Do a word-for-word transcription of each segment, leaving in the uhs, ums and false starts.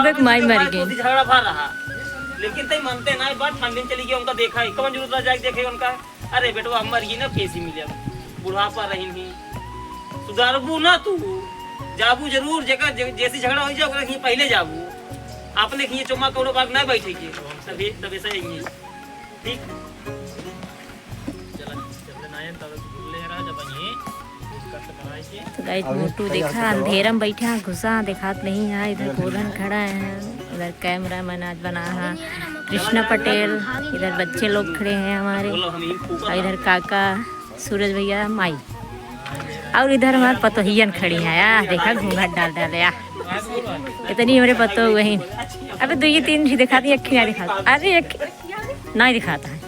एक माई मर गई। झगड़ा भा रहा, लेकिन तई मानते ना, एक बार ठंडी में चली गई, उनका देखा ही, कौन जरूरत रह जाए देखे उनका? अरे बेटवा, हम मर गई ना, कैसी मिले अब, बुढ़ापा रही नहीं, सुधारबू ना तू, जाबू जरूर, जेकर जे-, जैसी झगड़ा हो जाए, ओकरा कहीं पहले जाबू, अपने कहीं चुम्मा कौनो बात ना बैठे के, तभी, तभी से यही है। ठीक। तो गाइस, मोटू देखा, अंधेरा में बैठा, घुसा, देखात नहीं है। इधर गोधन खड़ा है, उधर कैमरामैन आज बना है कृष्णा पटेल, इधर बच्चे लोग खड़े हैं हमारे, और इधर काका सूरज भैया, माई, और इधर हमारे पतोहियन खड़ी हैं। आ देखा, घूंघट डाल डाले, आ इतनी हमारे पतोह वही। अबे दो ये तीन ही दिखा दी, अखी ना दिखा, अरे एक ना दिखाता है।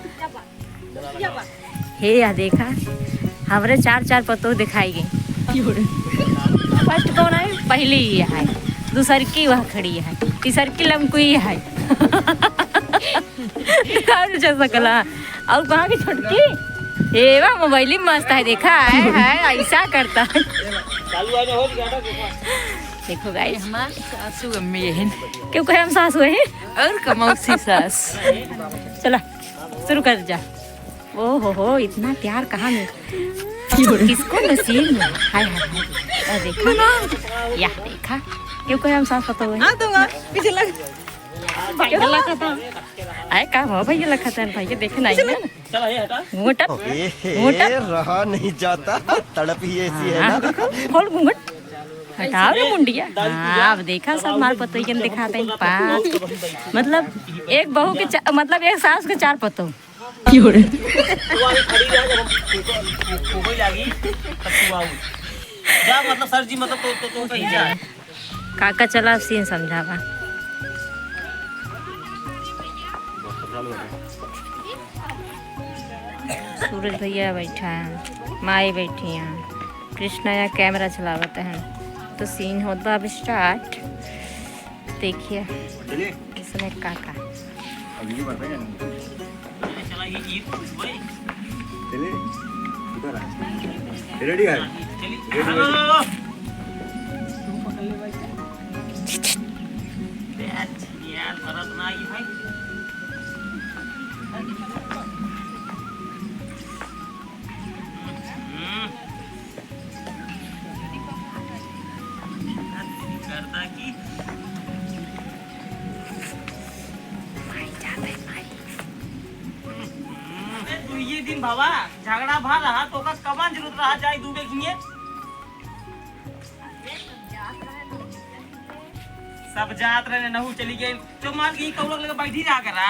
हे या देखा, हमरे चार चार पतोह दिखाई गई। फर्स्ट कौन है? पहली ही है, दूसर की वह खड़ी है, तीसर की लमकुई है। और अच्छा सकला। और कहाँ की छोटकी? ए वाह, मोबाइल ही मस्त है, देखा है, है, ऐसा करता है। देखो गाइस, हमार सासू अम्मी यही। क्यों कहे हम सासू हैं? और कमौसी सास। चला, शुरू कर जा। ओ हो हो, इतना प्यार कहाँ में? किसको नसीब में? हाय, हाय, हाय। अरे देखा? या देखा? क्यों कहे हम सास पतोह हैं? हाँ, तो पीछे लग। भैया लखत है। आए का हो भैया लखत है? भैया देखे नहीं ना। चला, ये हटा। मोटा, ए, हे, मोटा। रहा नहीं जाता, तड़प ही ऐसी है ना। हाँ, देखो, खोल घूंघट। हटाओ रे मुंडिया। हाँ, अब देखा सब मार पतोहियन दिखाते हैं पाँच। मतलब एक बहू के चा-, मतलब एक सास के चार पतोह। क्यों रे? तू आगे खड़ी रह, जब हम फूको, फूको ही लागी, तब तू आओ। जा, मतलब सर जी, मतलब तो, तो, तो कहीं जा। काका चला सीन समझावा। सूरज भैया बैठा है, माई बैठी हैं, कृष्णा या कैमरा चलावत हैं, तो सीन होत बा अब स्टार्ट। देखिए चलिए। इसमें काका। अगली बार है। चला, ये ईद खुश भाई। चलिए, इधर आ। रेडी है? चलिए। रेडी है। हाँ। यार, भरत ना आई भाई। हम्म। करता की। अरे दुइये दिन भवा झगड़ा भा रहा, तो ओकर कवन जरूरत रहा जाए दूबे किए? सब जात रहे, नहू चली गई, तो मार के कौड़ा लगे बैठी रहा करा।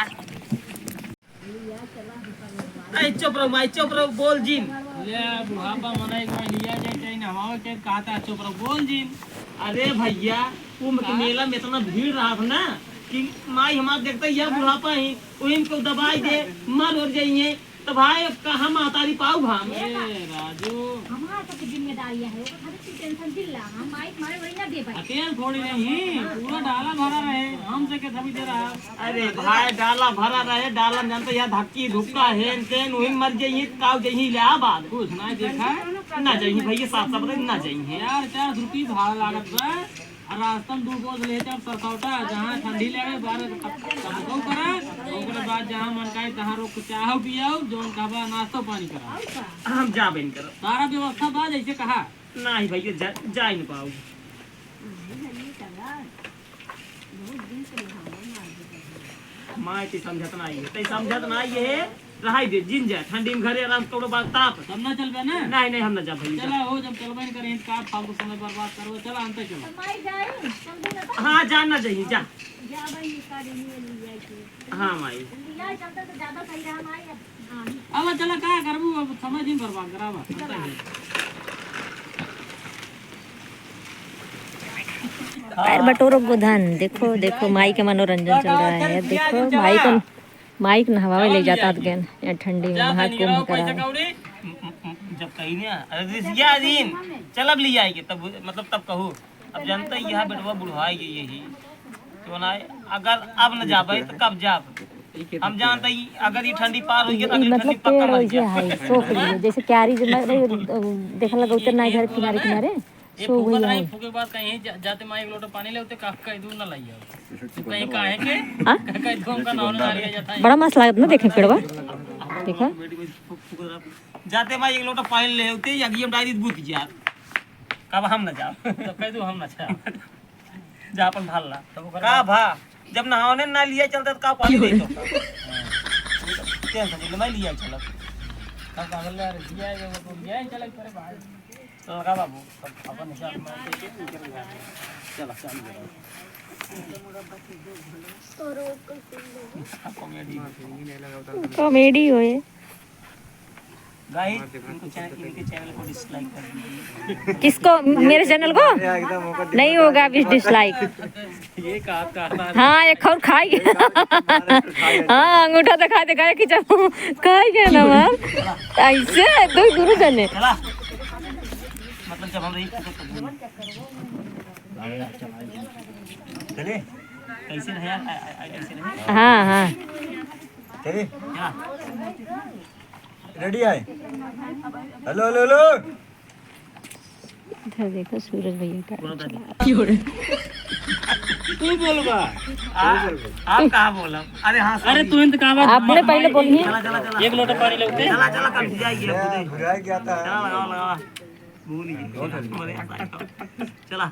ए, चुप रहो माई, चुप रहो, बोल जिन। ले, बुढ़ापा मना एक बार लिया जाए, चाहे नहाओ, चाहे कहता है, चुप रहो, बोल जिन। अरे भैया, कुंभ के मेला में इतना भीड़ रहा था ना कि माई हमार देखते ही यह बुढ़ापा ही, वहीं को दबाई दे, मर और जाइए। तो भाई, अब कहाँ महतारी पाऊ हम? ए, राजू। हमार सबके जिम्मेदारी है, ओकर खातिर तू टेंशन जिन ला, हम माई तुम्हारे वही ना दे पाए। अकेल थोड़ी रही, पूरा डाला भरा रहे, हमसे के थमी दे रहा। अरे भाई, डाला भरा रहे, डाला में जानते यार, धक्की धुक्का, हेन तेन, वही मर जाइए, काऊ जाइए, ले आ बात। कुछ ना देखा। ना जाइए भैया, साफ साफ बता, ना जाइए। यार, चार सौ रुपये भाड़ा लागत बा, और रास्ता में दो बोझ ले जाओ, सरसौटा, जहाँ ठंडी लगे, बारह तब, तब को करा, ओकरे बाद जहाँ मन करे, तहाँ रोक के चाहो पियाओ, जौन कहबा नाश्तो पानी करा। हम जाबे न करब। सारा व्यवस्था बा, जैसे कहा। नहीं भैया, जा, जा ही न पाऊ। माय, तै समझत नाई है, तै समझत नाई है। रहाई दे, जिन जा, ठंडी में घरे आराम से कपड़ो बाग ताप। तब ना चलबे ना? नहीं, नहीं, हम ना जाब भैया। चला हो, जब चलबे न करे, का फालतू समय बर्बाद करबे, चला, अंते चलो। तो माई जाई, चल दे ना। हाँ, जा ना जाई, जा। जा भाई, निकाल, निकाल, निकाल के। हाँ, माई। लिया चलते तो ज्यादा सही रहा, माई, अब। अब चला, का करबू, अब समय दिन बर्बाद करावा। चला। पैर बटोरो गोधन, देखो, देखो, माई के मनोरंजन चल रहा है। देखो, माई को, माई को नहवावे ले जाता गन, या ठंडी में महाकुंभ करा। जब कहीं ना, अरे, रिसिया दिन, चल अब ले आएगी, तब, मतलब, तब कहू। अब जानते ही, यहाँ बेटवा बुढ़ाई गई यही। तो ना, अगर अब न जाबे, तो कब जाब? हम जानते ही, अगर ये ठंडी पार हो गया, तो ये अगली ठंडी मतलब पक्का पेड़ मर वैसे गया। है, सोख लिए, जैसे क्यारी जो मैं, मैं, देखा लगा उतर ना घर किनारे किनारे, ये सो फूकत वही रही, है। फूके के बाद कहीं जा-, जाते माई एक लोटा पानी लेते, का-, कहीं दूर ना लाई आओ। तू कहीं काहे के? हाँ? कहीं दूर का ना होने ना लिया जाता है। बड़ा मस्त लागत ना देखे पेड़वा। देखा? जाते माई एक लोटा पानी ले होते, या अगियम डाल दी बुत जात। कब हम ना जाओ। तो कह दू हम ना जाओ। जा अपन भाल ला। तब ओकर का बाद भा? जब नहाने ना लिया चलता तो का पानी नहीं तो। टेंशन नहीं, मैं लिया चलत। का पागल है, अरे लिया है, वो तो लिया ही चलत, अरे भाई। तो लगा बाबू, तब अपन हिसाब में चला, चल जरा। कॉमेडी। कॉमेडी होए। गाइस, इनको चैनल, इनके चैनल को डिसलाइक कर दीजिए। किसको? मेरे चैनल को? नहीं होगा अभी डिसलाइक। ये कहा था। हाँ, एक और खाई गया। हाँ, अंगूठा दिखा दिखा के जब खाई गया ना मार। ऐसे दो गुरु जने। चला। मतलब जब हम रही चले। कैसे रहे? आ, आ, आ, कैसे रहे? हाँ, हाँ। चले। चला। रेडी है। हेलो, हेलो, हेलो। इधर देखो सूरज भैया का चला। तू बोलबा। आ, आप कहाँ बोलब? अरे हाँ, अरे sorry। तू इंत कहाँ बात? आपने पहले बोली है। चला, चला, चला। एक लोटा पानी लेते। चला, चला, कब जाइए, भुजाई गया था। चला, लगाओ, लगाओ। भूल गई। चला।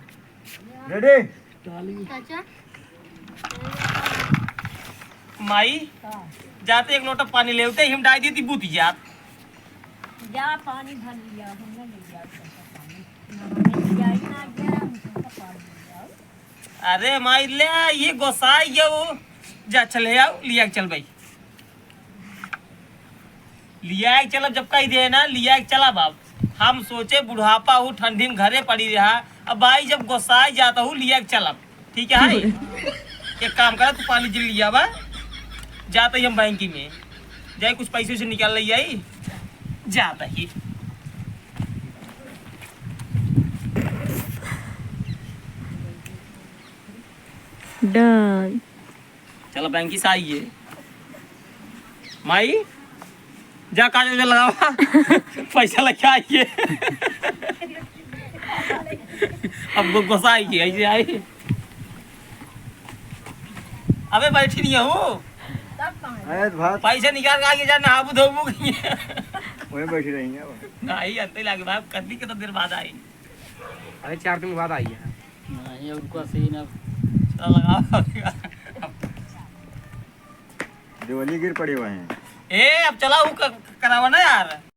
रेडी? चाचा। माई, का? जाते एक लोटा पानी लेवते ही हम डाल देती बूती जात। जा पानी भर लिया, हम ना ले जाओ चाचा पानी। नहाने लिया ही ना गया, हम तुमका पानी ले जाओ। अरे माई ले, ये गोसाई ये वो, जा चले आओ, लिया के चल भाई। लिया के चलब, जब कही दे ना, लिया के चलब। अब हम सोचे बुढ़ापा हो, ठंडी में घरे पड़ी रहा। अब भाई जब गोसाई जाता हूँ, लिया के चलब, ठीक है? एक काम करा, तू पानी जिल लिया बा, जाता ही हम बैंक में जाए, कुछ पैसे से निकाल ले आई, जाता ही। डन। चला, बैंक से आइए। माई, जा काजल उजल लगावा। पैसा लेके आइए। अब गो-, गोसाई के, ऐसे आई। अबे बैठी नहीं हो। अरे भात। पैसा निकाल के आइए, जा नहाबू धोबू। वहीं बैठी रहेंगे अब। नहीं, अंते लागे भाई, कतनी के तो देर बाद आई। अरे चार दिन बाद आई है। नहीं, उनको सीन अब। चला लगाओ। दिवाली गिर पड़ी हुआ है। ए, अब चला, वो क-, करावा ना यार।